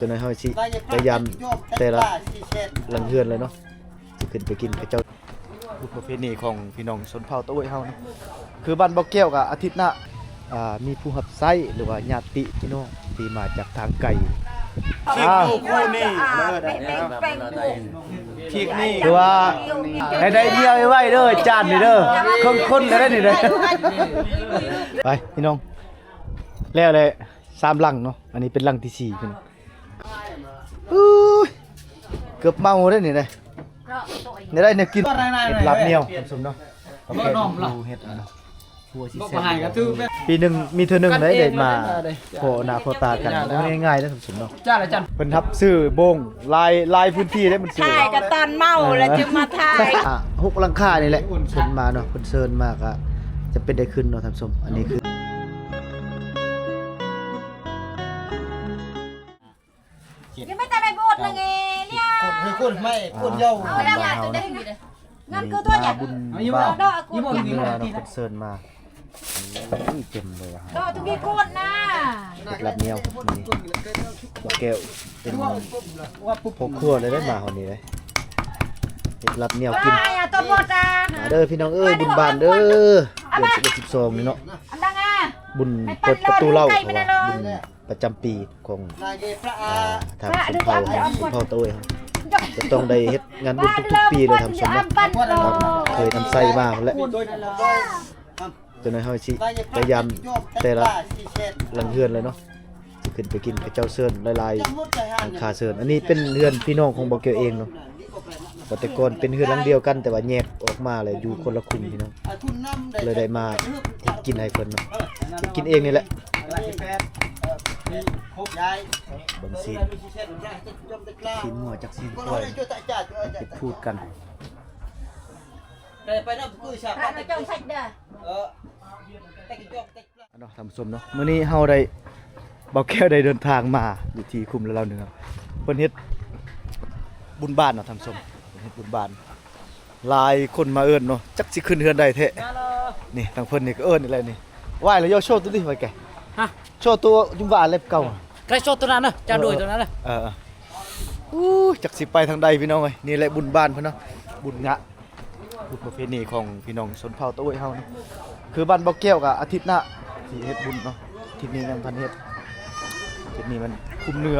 ຈະໜ້ອຍເຮົາຊິໄປຢາມແຕ່ລະຫຼັງເຮືອນເລີຍເນາະ ຊິຂຶ້ນໄປກິນເຂົາເຈົ້າ. ບຸນປະເພນີຂອງພີ່ນ້ອງຊົນເຜົ່າຕາໂອ້ຍເຮົາເນາະ ຄືບ້ານບໍ່ແກ້ວກະອາທິດໜ້າ ອ່າ ມີຜູ້ຮັບໃຊ້ ຫຼືວ່າຍາດຕິພີ່ນ້ອງທີ່ມາຈາກທາງໄກ ອ່າ ທີ່ນີ້ ທີ່ນີ້ ຄືວ່າໃຫ້ໄດ້ເມຍໄວໆເດີ ຈານນີ້ເດີ ເຄິ່ງຄົນແລ້ວນີ້ເດີ. ໄປພີ່ນ້ອງ ແລ້ວແຫຼະ ສາມຫຼັງເນາະ ອັນນີ້ເປັນຫຼັງທີສີ່ພີ່ນ້ອງ. ອູ້ຍ ເກືອບເມົາເດ້ນີ້ເດ້ ໄດ້ແນວກິນ ເຮັດລາບໜຽວ ທ່ານຜູ້ຊົມເນາະ ເຮັດເນາະ ປີໜຶ່ງມີເທື່ອໜຶ່ງໄດ້ ໄດ້ມາພໍ້ໜ້າພໍ້ຕາກັນ ບໍ່ງ່າຍໆເດ້ທ່ານຜູ້ຊົມເນາະ. ເພິ່ນຮັບຊື້ໂບງ ຫຼາຍ ຫຼາຍພື້ນທີ່ເດ້ ມັນຊື້ ຖ່າຍກໍຕອນເມົາແລ້ວຈຶ່ງມາຖ່າຍ. ອ່າ ຫົກຫຼັງຄານີ້ແຫຼະ ເພິ່ນມາເນາະ ເພິ່ນເຊີນມາກະຈຳເປັນໄດ້ຂຶ້ນເນາະທ່ານຜູ້ຊົມ. ອັນນີ້ຄື ຍັງໄມ່ຕາໄດ້ບົດນະເງ ເນຍ ກົດໃຫ້ກົດໄມ້ກົດເຍົາ ເອົາແລ້ວ ມາເອົາ ເງິນຄືຕົວ ມາບຸນບ້ານ ເນາະ ເພິ່ນເຊີນມາ ໂອ້ຍ ເຕັມເລີຍ ເນາະ ທຸກທີ່ຄົນນະ ເຮັດລາບໜຽວມື້ນີ້ ບໍ່ແກ້ວເປັນພໍ່ຄົວເລີຍເດ້ ມາຮອດນີ້ເດ້ ເຮັດລາບໜຽວກິນ ມາເດີພີ່ນ້ອງເອີຍ ບຸນບ້ານເດີ ເດືອນສິບເອັດ ສິບສອງນີ້ເນາະ ບຸນເປີດປະຕູເລົ້າ ເພາະວ່າບຸນ ປະຈຳປີຂອງ ອ່າ ທາງຊົນເຜົ່າເຮົາ ຊົນເຜົ່າຕາໂອ້ຍເຮົາ ຈະຕ້ອງໄດ້ເຮັດງານບຸນທຸກໆປີເລີຍທ່ານຜູ້ຊົມເນາະ ເຄີຍນຳໃຊ້ມາພຸ້ນແຫຼະ. ຈະໜ້ອຍເຮົາຊິໄປຢາມແຕ່ລະຫຼັງເຮືອນເລີຍເນາະ ຊິຂຶ້ນໄປກິນເຂົາເຈົ້າເຊີນຫຼາຍໆ ຫຼັງຄາເຊີນ. ອັນນີ້ເປັນເຮືອນພີ່ນ້ອງຂອງບໍ່ແກ້ວເອງເນາະ. ວ່າແຕ່ກ່ອນເປັນເຮືອນຫຼັງດຽວກັນ ແຕ່ວ່າແຍກອອກມາແລ້ວຢູ່ຄົນລະຂຸມພີ່ນ້ອງ ເລີຍໄດ້ມາເຮັດກິນໃຫ້ເພິ່ນເນາະ ເຮັດກິນເອງນີ້ແຫຼະ. ເບິ່ງຊີ້ນ ຊີ້ນງົວຈັກຊີ້ນຄວາຍ ເຮັດພູດກັນ. ເນາະ ທ່ານຜູ້ຊົມເນາະ ມື້ນີ້ເຮົາໄດ້ ບ່າວແກ້ວໄດ້ເດີນທາງມາຢູ່ທີ່ຄຸ້ມລະລາວເໜືອ ເພິ່ນເຮັດບຸນບ້ານເນາະທ່ານຜູ້ຊົມ ເພິ່ນເຮັດບຸນບ້ານ ຫຼາຍຄົນມາເອີ້ນເນາະ ຈັກຊິຂຶ້ນເຮືອນໃດແທ້. ນີ້ທາງເພິ່ນນີ້ກໍເອີ້ນອີກແລ້ວນີ້ ໄຫວ້ລະໂຍ ໂຊໂຕນີ້ໄຫວ້ແກ ຮະ ໂຊໂຕຈຸມວ່າເລັບເກົ່າ ໃກ້ໂຊໂຕນັ້ນນະ ຈາໂດຍໂຕນັ້ນນະ ເອີໆ. ອູ້ຍ ຈັກຊິໄປທາງໃດພີ່ນ້ອງເອີຍ ນີ້ແຫຼະບຸນບ້ານເພິ່ນເນາະ ບຸນງະ ບຸນປະເພນີຂອງພີ່ນ້ອງຊົນເຜົ່າຕາໂອ້ຍເຮົາເນາະ ຄືບ້ານບໍ່ແກ້ວກະອາທິດໜ້າຊິເຮັດບຸນເນາະ ອາທິດນີ້ຍັງບໍ່ທັນເຮັດ ອາທິດນີ້ມັນຄຸ້ມເໜືອ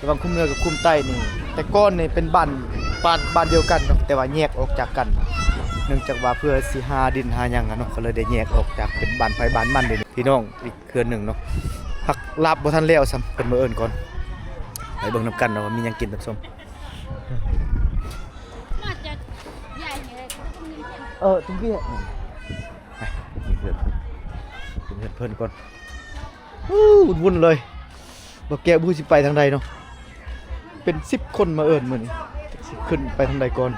ລະຫວ່າງຄຸ້ມເໜືອກັບຄຸ້ມໃຕ້ນີ້ ແຕ່ກ່ອນນີ້ເປັນບ້ານ ບ້ານ ບ້ານດຽວກັນເນາະ ແຕ່ວ່າແຍກອອກຈາກກັນ ເນື່ອງຈາກວ່າເພື່ອຊິຫາດິນຫາຫຍັງຫັ້ນເນາະ ກໍເລີຍໄດ້ແຍກອອກຈາກເປັນບ້ານໃຜບ້ານມັນເດ ພີ່ນ້ອງ. ເຮືອນໜຶ່ງເນາະ ຜັກລາບບໍ່ທັນແລ້ວຊ້ຳ ເພິ່ນມາເອີ້ນກ່ອນ ໄປເບິ່ງນຳກັນເນາະວ່າມີຫຍັງກິນທ່ານຜູ້ຊົມ. ເອີ ຕຸງເກຍ ໄປ ນີ້ເຮືອນ ເປັນເຮືອນເພິ່ນກ່ອນ. ວຸ້ນໆເລີຍ ບໍ່ແກ້ວບໍ່ຮູ້ຊິໄປທາງໃດເນາະ ເປັນສິບຄົນມາເອີ້ນມື້ນີ້ ຊິຂຶ້ນໄປທາງໃດກ່ອນ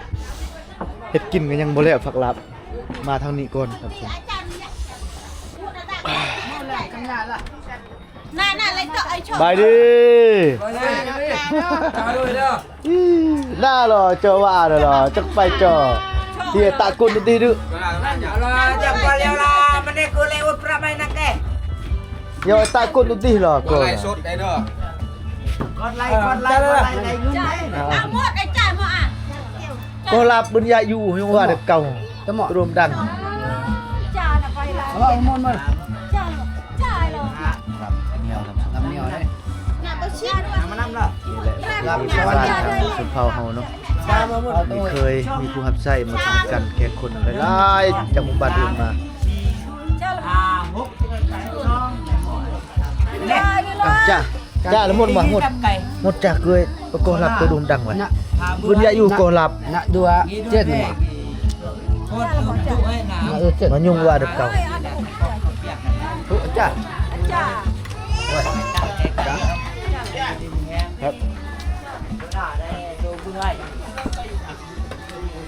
ເຮັດກິນກໍຍັງບໍ່ແລ້ວ ຜັກລາບ ມາທາງນີ້ກ່ອນ ທ່ານຜູ້ຊົມ. ສະບາຍດີ ອີ່ ໜ້າຫຼໍ່ເຈົ້າວ່າເດີຫຼໍ່ ຈັກໄປຈໍ ເທຍຕະກຸນຕິດຶ ເທຍຕະກຸນຕິຫຼໍ່ ກົດໄລ ກົດໄລ ກົດໄລ ໄດ້ເງິນໄດ໋ ເອົາໝົດ ໄອ້ຈ່າຍໝົດອ່ະ ກໍລາບເພິ່ນຢາກຢູ່ ຍັງວ່າແບບເກົ່າ ຕະໝໍ ລວມດັງ ເອົາໝົດ ຈ່າຍ ຈ່າຍ ລາບໜຽວ ລາບໜຽວເດ້ ມານຳລະ ນີ້ແຫຼະ ລາບໜຽວ ຊົນເຜົ່າເຮົາເນາະ ມີເຄີຍ ມີຜູ້ຮັບໃຊ້ມາກັນ ແຂກຄົນຫຼາຍໆ ຈາກໝູ່ບ້ານອື່ນມາ ອ່າ ຈ້າ ຈ້າ ລະໝົດມາ ໝົດ ໝົດຈາກເກີຍ ປະກອບລາບໂຕດົງດັງວະ ບຸນຍາຢູ່ກໍລາບ ນະ ດູວ່າ ເຈັດ ມາ ເອີ ເຈັດ ມາຍຸງວ່າເດັກເກົ່າ ໂອ້ ຈ້າ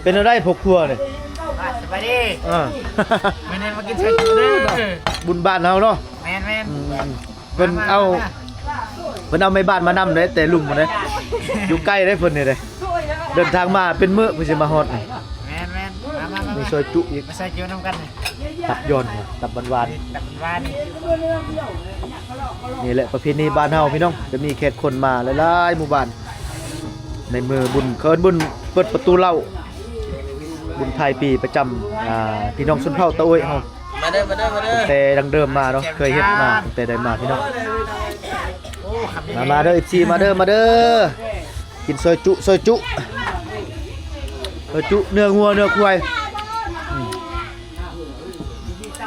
ເປັນແນວໃດ ພົກຄົວນີ້ ສະບາຍດີ ເອີ ມື້ນີ້ມາກິນເຂົ້າເດີ ບຸນບ້ານເຮົາເນາະ ແມ່ນໆ ອືມ ເພິ່ນເອົາ ມາ ມາ ມາ ເພິ່ນເອົາແມ່ບ້ານມານຳເດ້ ແຕ່ລຸ່ມພຸ້ນເດ້ ຢູ່ໃກ້ເດ້ເພິ່ນນີ້ເດ້ ເດີນທາງມາເປັນມື້ເພິ່ນຊິມາຮອດນີ້ ແມ່ນໆ ມາ ມາ ມາ ມີຊອຍຈຸອີກ ມາຊອຍຈຸນຳກັນນີ້ ຕັບຍ້ອນ ຕັບຫວານໆ ຕັບຫວານໆ. ນີ້ແຫຼະປະເພນີບ້ານເຮົາພີ່ນ້ອງ ຈະມີແຂກຄົນມາຫຼາຍໆໝູ່ບ້ານ ໃນມື້ບຸນ ເອີ້ນບຸນເປີດປະຕູເລົ້າ ບຸນທ້າຍປີປະຈຳ ອ່າ ພີ່ນ້ອງຊົນເຜົ່າຕາໂອ້ຍເຮົາ. ມາເດີ ມາເດີ ມາເດີ ຕັ້ງແຕ່ດັ້ງເດີມມາເນາະ ເຄີຍເຮັດມາຕັ້ງແຕ່ໃດມາພີ່ນ້ອງ. ມາ ມາເດີ ເອັຟຊີ ມາເດີ ມາເດີ ກິນຊອຍຈຸ ຊອຍຈຸ ຊອຍຈຸເນື້ອງົວເນື້ອຄວາຍ. ອືມ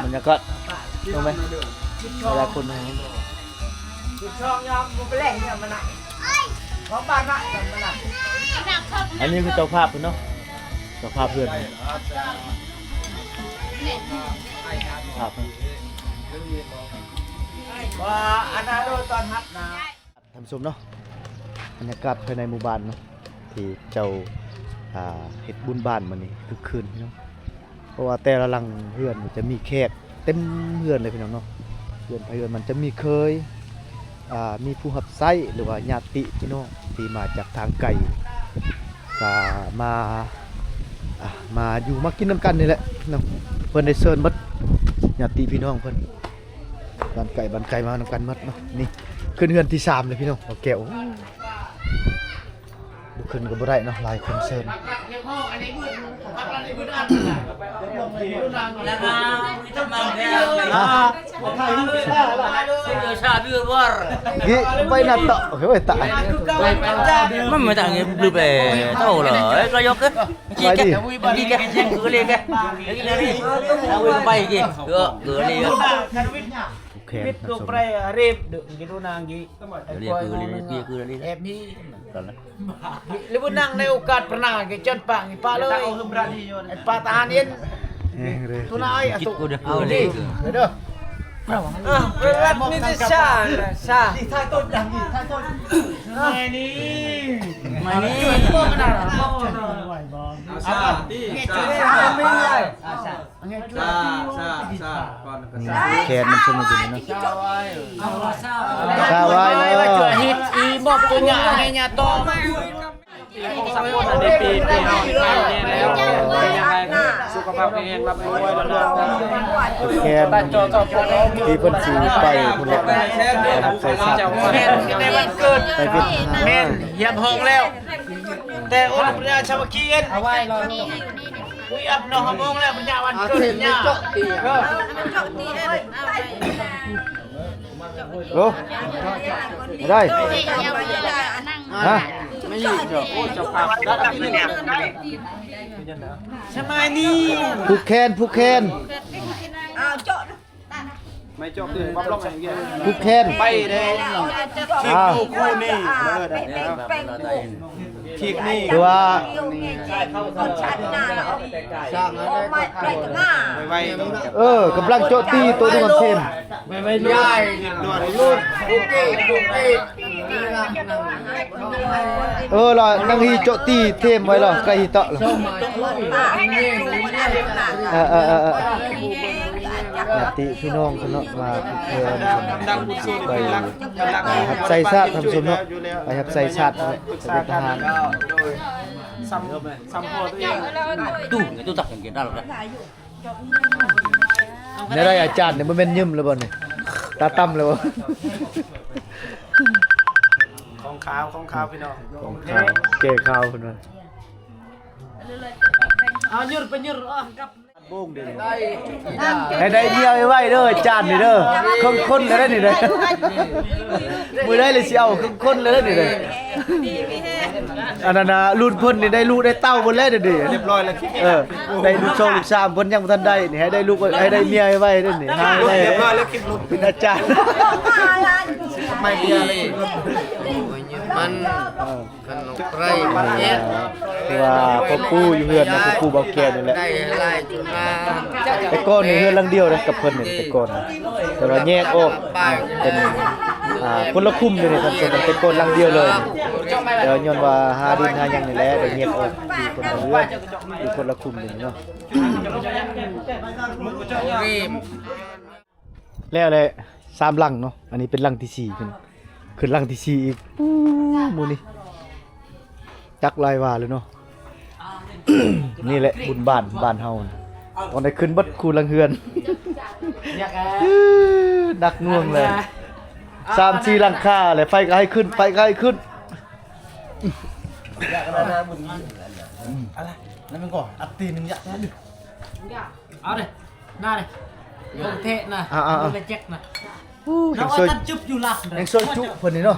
ບັນຍາກາດ ລົງໄປ ຫຼາຍຄົນ. ອັນນີ້ຄືເຈົ້າພາບເພິ່ນເນາະ ເຈົ້າພາບເຮືອນ ເຈົ້າພາບເພິ່ນ ວ່າອັນນັ້ນໂດຍຕອນຮັບນະ. ທ່ານຜູ້ຊົມເນາະ ບັນຍາກາດພາຍໃນໝູ່ບ້ານເນາະ ທີ່ເຈົ້າ ອ່າ ເຮັດບຸນບ້ານມື້ນີ້ຄຶກຄື້ນເນາະ ເພາະວ່າແຕ່ລະຫຼັງເຮືອນຈະມີແຂກເຕັມເຮືອນເລີຍພີ່ນ້ອງເນາະ. ເຮືອນໃຜເຮືອນມັນ ຈະມີເຂີຍ ອ່າ ມີຜູ້ຮັບໃຊ້ ຫຼືວ່າຍາດຕິພີ່ນ້ອງທີ່ມາຈາກທາງໄກ ກະມາ ອ່າ ມາຢູ່ມາກິນນຳກັນນີ້ແຫຼະເນາະ. ເພິ່ນໄດ້ເຊີນໝົດ ຍາດຕິພີ່ນ້ອງເພິ່ນ ບ້ານໄກ ບ້ານໄກມານຳກັນໝົດເນາະ. ນີ້ຂຶ້ນເຮືອນທີສາມເລີຍພີ່ນ້ອງ ບໍ່ແກ້ວ ໂອ້ ບໍ່ຂຶ້ນກໍບໍ່ໄດ້ເນາະ ຫຼາຍຄົນເຊີນ. ຮະ ໄປນະເຕາະ ໂອ້ຍ ຕາຍ ມັນມາຈາກນີ້ ບລືບແປເທົ່າເລີຍ ກໍຍົກ ໄປດີ ໄປດີ ເກືອເລີຍ ເກືອເລີຍ ເກືອເລີຍ ແຂນ ວິດໂດໄປເຣບເດີ ກິໂລນາງກີ ເກືອເລີຍ ເກືອເລີຍ ເກືອເລີຍ ແອບມີ ຕອນນັ້ນ ຫຼືບໍ່ນັ່ງໃນໂອກາດປະນາງກິ ເຈີນປາງກິ ປາເລີຍ ປາທະຫານເອັນ ແຮງເລີຍ ຕຸນາໄອ ອາ ເດີ ເດີ ເອີ ເວລາມີແຕ່ຊາ ຊາ ຖ່າຍຕົ້ນ ຖ່າຍຕົ້ນ ມານີ້ ມານີ້ ເອົາຊາ ຕີ ຊາ ຊາ ຊາ ຊາ ກ່ອນ ນີ້ແຂນມັນຊົມຢູ່ນີ້ເນາະ ຊາວາຍເນາະ ເຮັດອີໝອບຕົວຫຍ້າໃຫ້ຫຍ້າຕໍ່ ສຸຂະພາບແຂງແຮງ ລ່ຳລວຍ ແຂນທີ່ເພິ່ນຊິໄປພຸ້ນແຫຼະ ໄປຮັບໃຊ້ຊາດ ໄປເປັນທະຫານ ແມ່ນ ຮຽບຫ້ອງແລ້ວ ແຕ່ໂອລະປະຍາສາມັກຄີເອັນ ອຸຍ ອັບເນາະ ຮຽບຫ້ອງແລ້ວ ປະຍາວັນເກີດຍາ ໂອ້ ໄດ້ ຮະ ສະບາຍດີ ຜູກແຂນ ຜູກແຂນ ເຈາະ ໄມ້ຈອກຕື່ມບັບລອກໃຫ້ເວຍ ຜູກແຂນ ໄປເດ້ ອ່າ ທີ່ຢູ່ຄູ່ນີ້ ເດີ ທີ່ນີ້ ຄືວ່າ ໄວໆ ເອີ ກຳລັງເຈາະຕີໂຕະດູງເທມ ໄວໆ ລຸດ ລຸດ ເອີ ລະນັ່ງຮີເຈາະຕີເທມໄວ້ລະ ໃກ້ຮີເຕາະລະ ເອີ ເອີ ເອີ ເອີ ຍາດຕິພີ່ນ້ອງເພິ່ນເນາະ ມາເພື່ອໄປຮັບໃຊ້ຊາດ ທ່ານຜູ້ຊົມເນາະ ໄປຮັບໃຊ້ຊາດ ໄປເປັນທະຫານ ສຳ ສຳພໍຕົວເອງ ຕູ້ ຕູ້ຕັກກັນກິນໄດ້ລະ ແນວໃດອາຈານນີ້ ບໍ່ແມ່ນຍິ້ມແລ້ວບໍ່ນີ້ ຕາຕ່ຳແລ້ວບໍ່ ຂອງຂາວ ຂອງຂາວພີ່ນ້ອງ ຂອງຂາວ ແກ້ຂາວເພິ່ນວ່າ ເອົາຍືດໄປຍືດ ເອົາກັບ ໂບງເດ້ ໃຫ້ໄດ້ເມຍໄວໆເດີ ອາຈານນີ້ເດີ ເຄິ່ງຄົນແລ້ວນີ້ເດີ ມື້ໃດລະຊິເອົາເຄິ່ງຄົນແລ້ວນີ້ເດີ ອັນນັ້ນນະ ລຸ້ນເພິ່ນນີ້ໄດ້ລູກໄດ້ເຕົ້າໝົດແລ້ວເດ ຮຽບຮ້ອຍແລ້ວ ເອີ ໄດ້ລູກສອງລູກສາມ ເພິ່ນຍັງບໍ່ທັນໄດ້ນີ້ ໃຫ້ໄດ້ລູກ ໃຫ້ໄດ້ເມຍໄວໆເດີນີ້ ຫາໄວໆເດີ ເປັນອາຈານ ມັນ ເອີ ຄືວ່າພໍ່ປູ່ຢູ່ເຮືອນນະ ພໍ່ປູ່ເບົາແກ້ວນີ້ແຫຼະ ແຕ່ກ່ອນນີ້ເຮືອນຫຼັງດຽວເດ້ກັບເພິ່ນນີ້ ແຕ່ກ່ອນ ແຕ່ວ່າແຍກອອກເປັນ ອ່າ ຄົນລະຄຸ້ມຢູ່ນີ້ ແຕ່ກ່ອນຫຼັງດຽວເລີຍ ແຕ່ວ່າຍ້ອນວ່າຫາດິນຫາຫຍັງນີ້ແຫຼະ ໄດ້ແຍກອອກຢູ່ຄົນລະເຮືອນ ຢູ່ຄົນລະຄຸ້ມຢູ່ນີ້ເນາະ. ແລ້ວແຫຼະ ສາມຫຼັງເນາະ ອັນນີ້ເປັນຫຼັງທີສີ່ ເພິ່ນຂຶ້ນຫຼັງທີສີ່ອີກ ປູ້ ມື້ນີ້ຈັກຫຼາຍວ່າແລ້ວເນາະ. ນີ້ແຫຼະບຸນບ້ານ ບ້ານເຮົາ ຕ້ອງໄດ້ຂຶ້ນເບິດຄູ່ຫຼັງເຮືອນ. ໜັກໜ່ວງເລີຍ. ສາມສີ່ຫຼັງຄາແຫຼະ ໄຟກໍໃຫ້ຂຶ້ນ ໄຟກໍໃຫ້ຂຶ້ນ. ເອົາເດ້ ໜ້າເດ້ ຂອງແທ້ນະ. ອ່າໆໆ ບໍ່ໄດ້ແຈັກນະ. ໂອ້ ຍັງຊ່ອຍຈຸບຢູ່ລະ ຍັງຊ່ອຍຈຸເພິ່ນນີ້ເນາະ.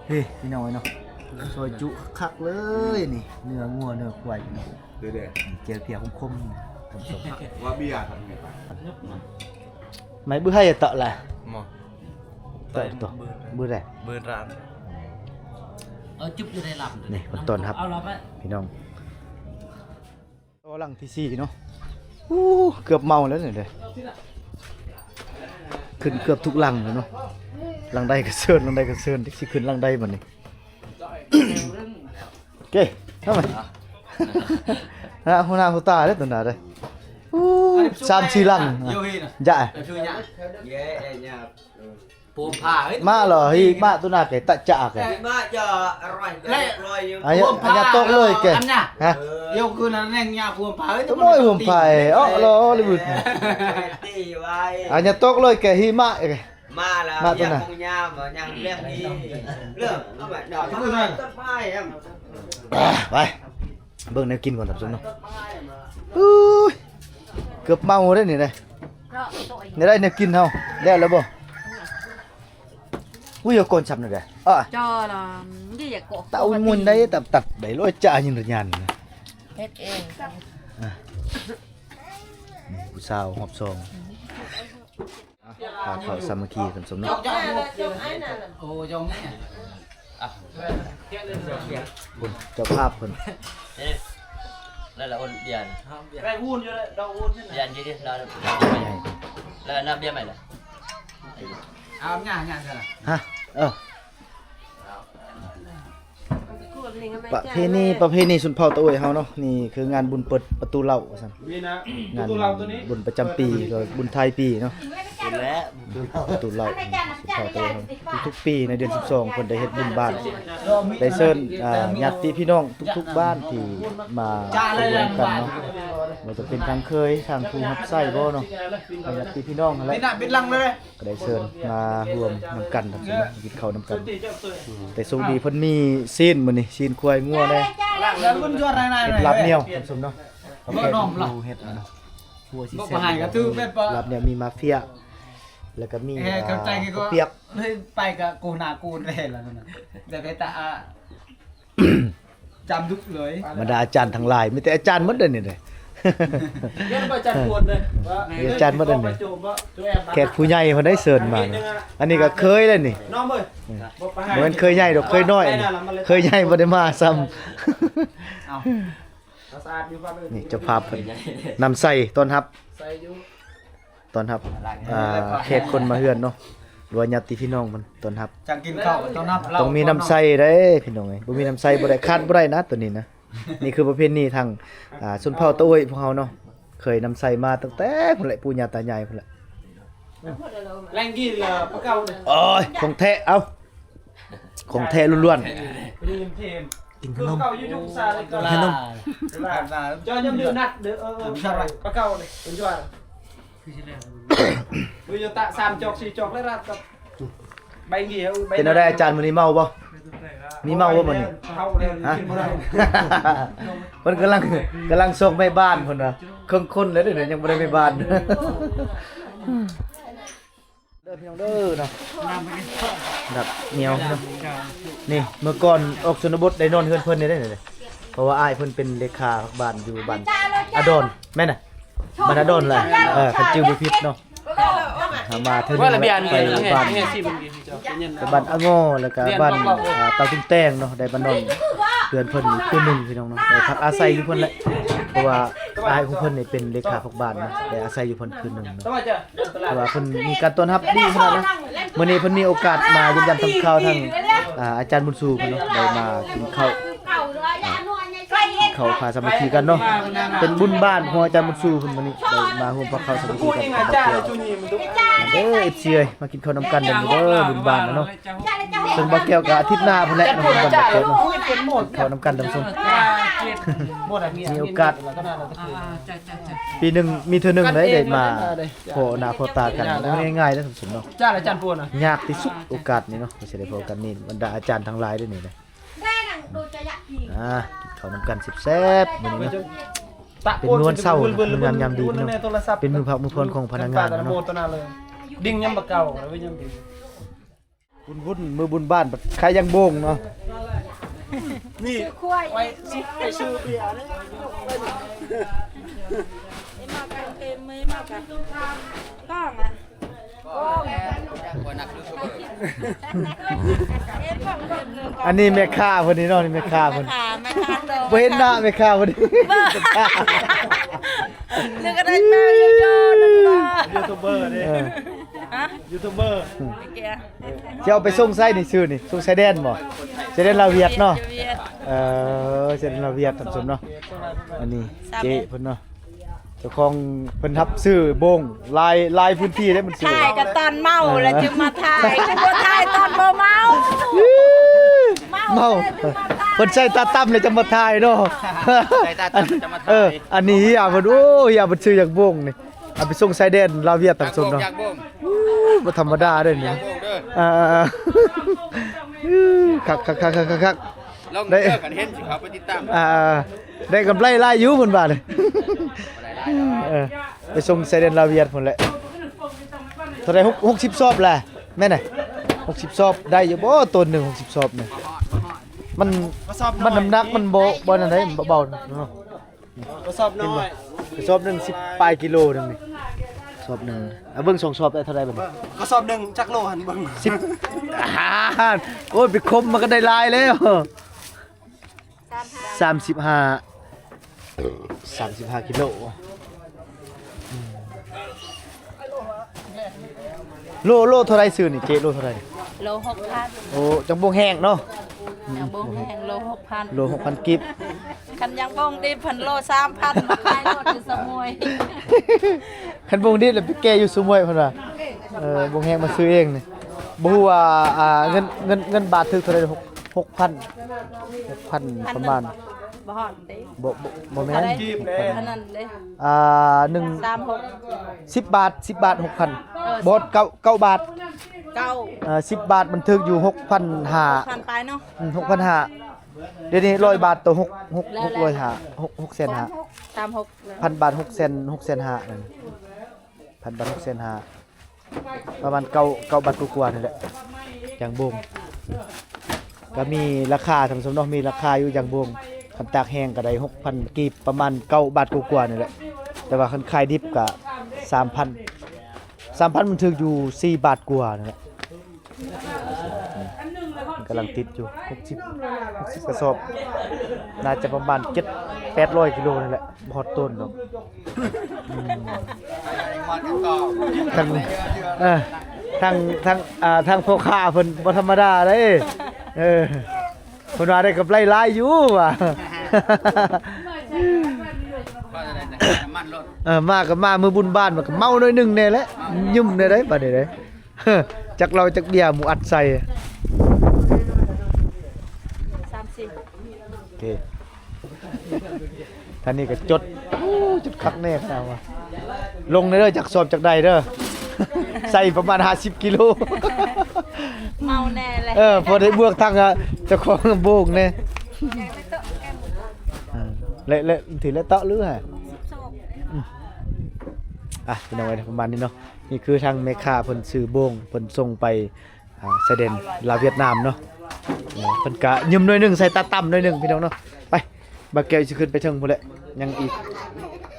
ເຮີ້ຍ ພີ່ນ້ອງເອີຍເນາະ ຊ່ອຍຈຸຄັກໆເລີຍນີ້ ເນື້ອງົວເນື້ອຄວາຍເນາະ. ເດີ້ ແຈ່ວພຽຄົມໆ ວ່າເບຍ ໄມ້ບືໄຮຕະລະ ເຕະໂຕ ບືໄດ້ ບືຣານ. ເອີ ຈຸບຢູ່ໃນລຳ ນີ້ເພິ່ນຕ້ອນຮັບ ເອົາລະ ພີ່ນ້ອງ. ຕໍ່ຫຼັງທີສີ່ເນາະ. ອູ້ ເກືອບເມົາແລ້ວນີ້ເດ້. ຂຶ້ນເກືອບທຸກຫຼັງແລ້ວເນາະ. ຫຼັງໃດກໍເຊີນ ຫຼັງໃດກໍເຊີນ ຈັກຊິຂຶ້ນຫຼັງໃດບັດນີ້. ໂອເຄ ເອົາໄປ ຮະ ຫົວໜ້າຫົວຕາເດ້ຕົວໜ້າເດ້. ອູ້ ສາມສີ່ຫຼັງ ຢະ ມາເລີຍ ຫິມະຕົວໜ້າເກ ຕະຈະເກ. ຫິມະຈະອະຣອຍ ອັນຍາຕົກເລີຍເກ ຮະ ໂອ້ຍ ຫົວມໄພ ເອາະລໍລິບຸດ ອັນຍາຕົກເລີຍເກ ຫິມະເກ. ມາແລ້ວ ມາຕົວໜ້າ ຢາກຄົງຍາມ ຍັງເລື່ອງນີ້ ເລື່ອງ ເອົາໄປ ດອກໄມ້ ຕົ້ນໄມ້ ໄປ ເບິ່ງແນວກິນກ່ອນທ່ານຜູ້ຊົມເນາະ. ອູ້ຍ ເກືອບເມົາເດ້ນີ້ເດ້. ແນວໃດແນວກິນເຮົາ ແລ້ວແລ້ວບໍ່? ອຸ້ຍ ເອົາກ່ອນຊ້ຳແນວໃດ ເອີ ເຈົ້າລະ ເຕາມຸນໄດ້ ຕັດ ຕັດໄດ້ ຮ້ອຍຈານຍັງລະຍານ ເຮັດເອງ. ອ່ະ ນີ້ຜູ້ສາວຮອບສອງ ພາເຂົ້າສາມັກຄີກັນສົມເນາະ. ໂອ້ ເຈົ້າແມ່ ພຸ້ນ ເຈົ້າພາບເພິ່ນ ເອີ ນັ້ນລະ ໂອນບຽນ ໄດ້ຫູນຢູ່ເດ້ ດອກຫູນຢູ່ ບຽນຢູ່ເດ້ ລະ ລະ ລະ ບຽນໃໝ່ລະ ເອົາຫຍ້າ ຫຍ້າໃສ່ລະ ຮະ ເອີ. ປະເພນີ ປະເພນີຊົນເຜົ່າຕາໂອ້ຍເຮົາເນາະ ນີ້ຄືງານບຸນເປີດປະຕູເຫຼົ້າວ່າຊັ້ນ ງານບຸນປະຈຳປີ ຫຼືບຸນທ້າຍປີເນາະ. ປະຕູເຫຼົ້າ ປະຕູເຫຼົ້າ ທຸກໆປີໃນເດືອນສິບສອງ ເພິ່ນໄດ້ເຮັດບຸນບ້ານ ໄດ້ເຊີນ ອ່າ ຍາດຕິພີ່ນ້ອງທຸກໆບ້ານທີ່ມາຮ່ວມກັນເນາະ ບໍ່ວ່າຈະເປັນທາງເຄີຍ ທາງຜູ້ຮັບໃຊ້ບໍ່ເນາະ ທາງຍາດຕິພີ່ນ້ອງຫັ້ນແຫຼະ ເປັນຫຼັງເລີຍ ກໍໄດ້ເຊີນມາຮ່ວມນຳກັນ ກິນເຂົ້ານຳກັນ. ແຕ່ໂຊກດີເພິ່ນມີຊີ້ນມື້ນີ້ ຊີ້ນຄວາຍງົວແດ່ ເຮັດລາບໜຽວທ່ານຜູ້ຊົມເນາະ ເຂົາແຂກຜູ້ເຮັດເນາະ ຄົວຊິແຊບ ລາບໜຽວມີມາເຟຍ ແລ້ວກໍມີ ເອີ ອ່າ ເຂົ້າໃຈກໍ ເຂົ້າປຽກ ເລີຍໄປກໍໂກນາໂກນແລ້ວນັ້ນນະ ແຕ່ໄປຕາ ອ່າ ຈຳດຸເລີຍ ບັນດາອາຈານທັງຫຼາຍ ມີແຕ່ອາຈານໝົດເດ້ນີ້ເດ້ ມີອາຈານໝົດເດ້ນີ້ ແຂກຜູ້ໃຫຍ່ເພິ່ນໄດ້ເຊີນມານີ້ ອັນນີ້ກໍເຄີຍແລ້ວນີ້ ບໍ່ແມ່ນເຄີຍໃຫຍ່ດອກ ເຄີຍນ້ອຍນີ້ ເຄີຍໃຫຍ່ບໍ່ໄດ້ມາຊ້ຳ ນີ້ເຈົ້າພາບເພິ່ນນຳໃສ່ຕ້ອນຮັບ ຕ້ອນຮັບ ອ່າ ແຂກຄົນມາເຮືອນເນາະ ຫຼືວ່າຍາດຕິພີ່ນ້ອງເພິ່ນຕ້ອນຮັບ ຈັ່ງກິນເຂົ້າຕ້ອນຮັບ ຕ້ອງມີນ້ຳໃສ່ເດ້ພີ່ນ້ອງເອີຍ ບໍ່ມີນ້ຳໃສ່ບໍ່ໄດ້ ຂາດບໍ່ໄດ້ນະໂຕນີ້ນະ. ນີ້ຄືປະເພນີທາງ ອ່າ ຊົນເຜົ່າຕາໂອ້ຍພວກເຮົາເນາະ ເຄີຍນຳໃສ່ມາຕັ້ງແຕ່ພຸ້ນແຫຼະ ປູ່ຍ່າຕາຍາຍພຸ້ນແຫຼະ ແລງກີລະປະເກົ່າ ໂອ້ຍ ຂອງແທ້ ເອົ້າ ຂອງແທ້ລ້ວນໆ ກິນຂະໜົມ ຂະໜົມ ຈອຍຍົມດື່ມນັດເດີ ເອີ ປະເກົ່າເດີ ເປັນຈວນ ມື້ຍະຕະສາມຈອກສີ່ຈອກແລ້ວລະ ໃບເຫງຍວ ເປັນແນວໃດອາຈານ ມື້ນີ້ເມົາບໍ່? ມີເມົາບໍ່ມື້ນີ້? ຮະ? ເພິ່ນກຳລັງ ກຳລັງສົ່ງແມ່ບ້ານເພິ່ນວ່າ ເຄິ່ງຄົນແລ້ວເດ້ ຍັງບໍ່ໄດ້ແມ່ບ້ານ. ເດີພີ່ນ້ອງເດີເນາະ ດັບໜຽວເນາະ ນີ້ເມື່ອກ່ອນອອກຊົນນະບົດໄດ້ນອນເຮືອນເພິ່ນນີ້ເດ້ ເພາະວ່າອ້າຍເພິ່ນເປັນເລຂາພັກບ້ານຢູ່ບ້ານອາດອນ ແມ່ນນະ ບັນດາດອນແຫຼະ ເອີ ຄັນຈື່ບໍ່ຜິດເນາະ ເຮົາມາເທື່ອນີ້ໄປບ້ານ ໄປບ້ານອາງໍ ແລ້ວກະບ້ານ ອ່າ ເຕົາຕຸງແຕງເນາະ ໄດ້ມານອນເຮືອນເພິ່ນຄືນໜຶ່ງພີ່ນ້ອງເນາະ ໄດ້ພັກອາໄສຢູ່ເພິ່ນແຫຼະ ເພາະວ່າອ້າຍຂອງເພິ່ນນີ້ເປັນເລຂາພັກບ້ານເນາະ ໄດ້ອາໄສຢູ່ເພິ່ນຄືນໜຶ່ງເນາະ ເພາະວ່າເພິ່ນມີການຕ້ອນຮັບດີຂະໜາດນັ້ນ ມື້ນີ້ເພິ່ນມີໂອກາດມາຢ້ຽມຢາມທຳຂ່າວທາງ ອ່າ ອາຈານບຸນຊູເພິ່ນເນາະ ໄດ້ມາກິນເຂົ້າ ອ່າ ເຂົ້າພາສາມັກຄີກັນເນາະ ເປັນບຸນບ້ານຂອງອາຈານບຸນຊູເພິ່ນ ມື້ນີ້ໄດ້ມາຮ່ວມພາກເຂົ້າສາມັກຄີກັນກັບບ່າວແກ້ວ ເດີ ເອັຟຊີ ເອີຍ ມາກິນເຂົ້ານຳກັນເດີ ບຸນບ້ານເນາະ ເຊິ່ງບ່າວແກ້ວກໍອາທິດໜ້າພຸ້ນແຫຼະ ມາຮ່ວມກັນກັບບ່າວແກ້ວເນາະ ເຂົ້ານຳກັນທ່ານຜູ້ຊົມ ມີໂອກາດ ປີໜຶ່ງມີເທື່ອໜຶ່ງເດ້ ໄດ້ມາພໍ້ໜ້າພໍ້ຕາກັນ ບໍ່ງ່າຍໆເດ້ທ່ານຜູ້ຊົມເນາະ ຍາກທີ່ສຸດໂອກາດນີ້ເນາະ ທີ່ຊິໄດ້ພໍ້ກັນນີ້ ບັນດາອາຈານທັງຫຼາຍເດ້ນີ້ນະ ອ່າ ກິນເຂົ້ານຳກັນແຊບໆ ມື້ນີ້ເນາະ ເປັນມື້ວັນເສົາ ງາມຍາມດີເນາະ ເປັນມື້ພັກມື້ຜ່ອນຂອງພະນັກງານເນາະ ດິງຍາມບໍ່ເກົ່າ ບຸນໆ ມື້ບຸນບ້ານ ຂາຍຢ່າງໂບງເນາະ ນີ້ ຊື້ຄວາຍ ໄວ້ຊື້ ໄວ້ຊື້ເບຍເດ້ ເອັມມາກັນເຕັມ ເອັມມາກັນ ຕ້ອງອະ ອັນນີ້ແມ່ຄ້າເພິ່ນນີ້ເນາະ ນີ້ແມ່ຄ້າເພິ່ນ ແມ່ຄ້າ ແມ່ຄ້າ ບໍ່ເຫັນໜ້າແມ່ຄ້າເພິ່ນ ເລີຍກໍໄດ້ມາຢູ່ ຢູທູບເບີເດ້ ເອີ ຮະ ຢູທູບເບີ ຊິເອົາໄປສົ່ງໃສນີ້ ຊື່ນີ້ ສົ່ງຊາຍແດນບໍ່ ຊາຍແດນລາວຫວຽດເນາະ ເອີ ຊາຍແດນລາວຫວຽດທ່ານຜູ້ຊົມເນາະ ອັນນີ້ເຈ້ເພິ່ນເນາະ ເຈົ້າຂອງເພິ່ນຮັບຊື້ໂບງ ຫຼາຍ ຫຼາຍພື້ນທີ່ເດ້ມັນຊື້ ຖ່າຍກໍຕອນເມົາແລ້ວຈຶ່ງມາຖ່າຍ ຄືບໍ່ຖ່າຍຕອນບໍ່ເມົາ ເມົາ ເພິ່ນໃສ່ຕາຕ່ຳແລ້ວຈັ່ງມາຖ່າຍເນາະ ໃສ່ຕາຕ່ຳຈັ່ງມາຖ່າຍ ເອີ ອັນນີ້ເຮຍເພິ່ນ ໂອ້ ເຮຍເພິ່ນຊື້ຢາກໂບງນີ້ ເອົາໄປສົ່ງຊາຍແດນລາວຫວຽດທ່ານຜູ້ຊົມເນາະ ໂອ້ ບໍ່ທຳມະດາເດ້ນີ້ ເອີ ຄັກໆໆໆໆ ລອງເດີ ຄັນເຫັນຊິເຂົ້າໄປຕິດຕາມ ອ່າ ໄດ້ກຳໄລຫຼາຍຢູ່ເພິ່ນວ່າເດ້ ເອີ ໄປສົ່ງຊາຍແດນລາວຫວຽດພຸ້ນແຫຼະ ເທົ່າໃດ ຫົກ ຫົກສິບສອບແຫຼະ ແມ່ນນະ ຫົກສິບສອບ ໄດ້ຢູ່ບໍ່ ໂຕໜຶ່ງ ຫົກສິບສອບນີ້ ມັນ ມັນນ້ຳໜັກມັນບໍ່ ບໍ່ນັ້ນໃດ ມັນເບົາໆເນາະ ກະສອບນ້ອຍ ກະສອບໜຶ່ງ ສິບປາຍກິໂລໜຶ່ງນີ້ ກະສອບໜຶ່ງ ເອົາເບິ່ງສອງສອບໄດ້ເທົ່າໃດບັດນີ້ ກະສອບໜຶ່ງຈັກໂລຫັ້ນເບິ່ງ ສິບ ໂອ້ຍ ໄປຄົມມັນກໍໄດ້ຫຼາຍແລ້ວ ສາມສິບຫ້າ ສາມສິບຫ້າກິໂລ ໂລ ໂລເທົ່າໃດຊື້ນີ້ເຈ້ ໂລເທົ່າໃດ ໂລຫົກພັນ ໂອ້ ຈັ່ງບໍ່ແຫ້ງເນາະ ຈັ່ງບໍ່ແຫ້ງ ໂລຫົກພັນ ໂລຫົກພັນກີບ ຄັນຍັງບໍ່ດິບພັນໂລສາມພັນ ມາຂາຍໂລດຢູ່ສະໝວຍ ຄັນບໍ່ດິບແລ້ວໄປແກ່ຢູ່ສະໝວຍເພິ່ນວ່າ ເອີ ບໍ່ແຫ້ງມາຊື້ເອງນີ້ ບໍ່ຮູ້ວ່າ ອ່າ ເງິນ ເງິນ ເງິນບາດຖືກເທົ່າໃດ ຫົກ ຫົກພັນ ຫົກພັນປະມານ ບໍ່ຮອດເດ້ ບໍ່ ບໍ່ ບໍ່ແມ່ນ ອັນນັ້ນເດ້ ອ່າ ໜຶ່ງ ສາມຫົກ ສິບບາດ ສິບບາດ ຫົກພັນ ເອີ ບໍ່ຮອດ ເກົ້າ ເກົ້າບາດ ເກົ້າ ເອີ ສິບບາດມັນຖືກຢູ່ ຫົກພັນຫ້າ ຫົກພັນປາຍເນາະ ອືມ ຫົກພັນຫ້າ ດຽວນີ້ຮ້ອຍບາດໂຕ ຫົກ ຫົກ ແລ້ວ ຫົກຮ້ອຍຫ້າ ຫົກ ຫົກແສນຫ້າ ສາມຫົກ ພັນບາດ ຫົກແສນ ຫົກແສນຫ້າ ພັນບາດ ຫົກແສນຫ້າ ປະມານເກົ້າ ເກົ້າບາດກວ່າໆນີ້ແຫຼະ ຢ່າງໂບງ ກໍມີລາຄາທ່ານຜູ້ຊົມເນາະ ມີລາຄາຢູ່ຢ່າງໂບງ ຄັນຕາກແຫ້ງກໍໄດ້ຫົກພັນກີບ ປະມານເກົ້າບາດກວ່າໆນີ້ແຫຼະ ແຕ່ວ່າຄັນຂາຍດິບກໍສາມພັນ ສາມພັນມັນຖືກຢູ່ສີ່ບາດກວ່ານີ້ແຫຼະ ກຳລັງຕິດຢູ່ ຫົກສິບ ຫົກສິບກະສອບ ໜ້າຈະປະມານເຈັດແປດຮ້ອຍກິໂລນີ້ແຫຼະ ບໍ່ຮອດໂຕນດອກ ອືມ ທັງ ເອີ ທັງ ທັງ ອ່າ ທັງພໍ່ຄ້າເພິ່ນບໍ່ທຳມະດາເດ້ ເອີ ເພິ່ນວ່າໄດ້ກຳໄລຫຼາຍຢູ່ວ່າ ເອີ ມາກໍມາມື້ບຸນບ້ານ ມັນກໍເມົາໜ້ອຍໜຶ່ງແດ່ແຫຼະ ຫຍຸ້ມແດ່ໃດ໋ ບາດນີ້ເດ້ ຈັກເຫຼົ້າຈັກເບຍໝູ່ອັດໃສ່ ສາມສິບ ໂອເຄ ທ່ານນີ້ກໍຈົດ ໂອ້ ຈົດຄັກແນ່ຂະໜາດວ່າ ລົງເດີ ຈັກສອບຈັກໄດ້ເດີ ໃສ່ປະມານຫ້າສິບກິໂລ ເມົາແນ່ແຫຼະ ເອີ ພໍໄດ້ບວກທັງ ອ່າ ເຈົ້າຂອງໂບງແນ່ ອ່າ ແລະ ແລະ ຖືແລະເຕາະຫຼືຫາ ອືມ ອ່ະ ພີ່ນ້ອງເອີຍ ປະມານນີ້ເນາະ ນີ້ຄືທາງແມ່ຄ້າເພິ່ນຊື້ໂບງ ເພິ່ນສົ່ງໄປ ອ່າ ຊາຍແດນລາວຫວຽດນາມເນາະ ເອີ ເພິ່ນກະຫຍຸ້ມໜ້ອຍໜຶ່ງ ໃສ່ຕາຕ່ຳໜ້ອຍໜຶ່ງ ພີ່ນ້ອງເນາະ ໄປ ບ່າວແກ້ວຊິຂຶ້ນໄປເທິງພຸ້ນແຫຼະ ຍັງອີກ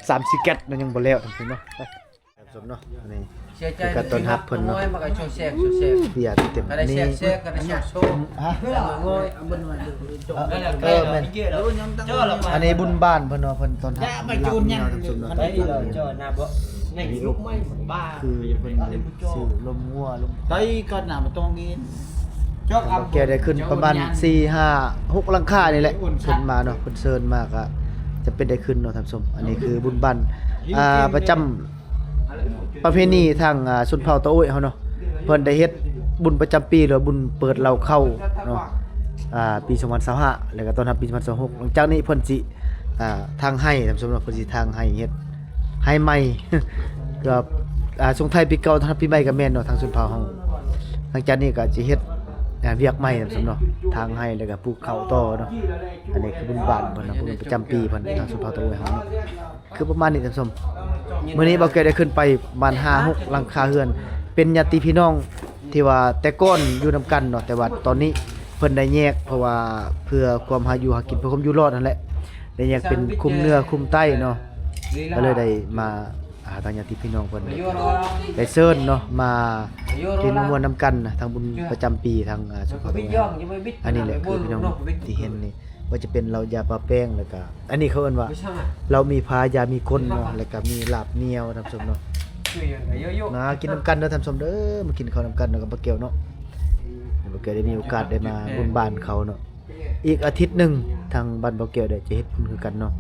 ສາມສີ່ແກັດນະ ຍັງບໍ່ແລ້ວທັງເທິງເນາະ ໄປ ທ່ານຜູ້ຊົມເນາະ ນີ້ ເສຍໃຈ ຄືການຕ້ອນຮັບເພິ່ນເນາະ ໂອ້ຍ ມັນກໍໂຊແຊກ ໂຊແຊກ ເບຍເຕັມ ກະໄດ້ແຊກ ນີ້ ແຊກ ກະໄດ້ແຊກໂຊ ຮະ ໂອ້ຍ ເອີ ແມ່ນ ອັນນີ້ບຸນບ້ານເພິ່ນເນາະ ເພິ່ນຕ້ອນຮັບ ຄືເພິ່ນຊື້ລົມງົວ ລົມ ໄດ້ກໍໜ້າບໍ່ຕ້ອງກິນ ແກໄດ້ຂຶ້ນປະມານສີ່ ຫ້າ ຫົກຫຼັງຄານີ້ແຫຼະ ຂຶ້ນມາເນາະ ເພິ່ນເຊີນມາກະ ຈຳເປັນໄດ້ຂຶ້ນເນາະທ່ານຜູ້ຊົມ. ອັນນີ້ຄືບຸນບ້ານ ອ່າ ປະຈຳປະເພນີທາງ ອ່າ ຊົນເຜົ່າຕາໂອ້ຍເຮົາເນາະ, ເພິ່ນໄດ້ເຮັດບຸນປະຈຳປີ ຫຼືວ່າບຸນເປີດເລົາເຂົ້າເນາະ ອ່າ ປີສອງພັນຊາວຫ້າ ແລ້ວກໍຕ້ອນຮັບປີສອງພັນຊາວຫົກ. ຫຼັງຈາກນີ້ເພິ່ນຊິ ອ່າ ຖາງໄຮ່ທ່ານຜູ້ຊົມເນາະ, ເພິ່ນຊິຖາງໄຮ່ເຮັດໄຮ່ໃໝ່ ກໍ ອ່າ ສົ່ງທ້າຍປີເກົ່າ ຕ້ອນຮັບປີໃໝ່ກໍແມ່ນເນາະ ທາງຊົນເຜົ່າເຮົາ. ຫຼັງຈາກນີ້ກໍຊິເຮັດ ອ່າ ວຽກໃໝ່ທ່ານຜູ້ຊົມເນາະ, ຖາງໄຮ່ແລ້ວກໍປູກເຂົ້າຕໍ່ເນາະ. ອັນນີ້ຄືບຸນບ້ານເພິ່ນເນາະ, ບຸນປະຈຳປີເພິ່ນ ທາງຊົນເຜົ່າຕາໂອ້ຍເຮົາເນາະ. ຄືປະມານນີ້ທ່ານຜູ້ຊົມ. ມື້ນີ້ບ່າວແກ້ວໄດ້ຂຶ້ນໄປປະມານຫ້າຫົກຫຼັງຄາເຮືອນ ເປັນຍາດຕິພີ່ນ້ອງທີ່ວ່າແຕ່ກ່ອນຢູ່ນຳກັນເນາະ, ແຕ່ວ່າຕອນນີ້ເພິ່ນໄດ້ແຍກ ເພາະວ່າເພື່ອຄວາມຫາຢູ່ຫາກິນ ເພື່ອຄວາມຢູ່ລອດຫັ້ນແຫຼະ, ໄດ້ແຍກເປັນຄຸ້ມເໜືອຄຸ້ມໃຕ້ເນາະ. ກໍເລີຍໄດ້ມາຫາທາງຍາດຕິພີ່ນ້ອງເພິ່ນ ໄດ້ເຊີນເນາະ ມາກິນມາມ່ວນນຳກັນນະ, ທາງບຸນປະຈຳປີທາງ ອ່າ ສຸຂະຕົວ. ອັນນີ້ແຫຼະຄືພີ່ນ້ອງທີ່ເຫັນນີ້ ວ່າຈະເປັນເຫຼົ້າຢາປາແປ້ງ ແລ້ວກະ ອັນນີ້ເຂົາເອີ້ນວ່າເຫຼົ້າມີພາຢາມີຄົນເນາະ, ແລ້ວກະມີລາບໜຽວທ່ານຜູ້ຊົມເນາະ. ມາກິນນຳກັນເດີທ່ານຜູ້ຊົມເດີ, ມາກິນເຂົ້ານຳກັນເນາະກັບບ່າວແກ້ວເນາະ. ບ່າວແກ້ວໄດ້ມີໂອກາດໄດ້ມາບຸນບ້ານເຂົາເນາະ. ອີກອາທິດໜຶ່ງ ທາງບ້ານບ່າວແກ້ວໄດ້ຈະເຮັດບຸນຄືກັນເນາະ,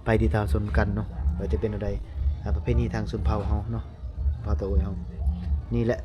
ໄປຕິດຕາມຊົມກັນເນາະ ວ່າຈະເປັນແນວໃດ. ອ່າ ປະເພນີທາງຊົນເຜົ່າເຮົາເນາະ, ເຜົ່າຕາໂອ້ຍເຮົາ ນີ້ແຫຼະ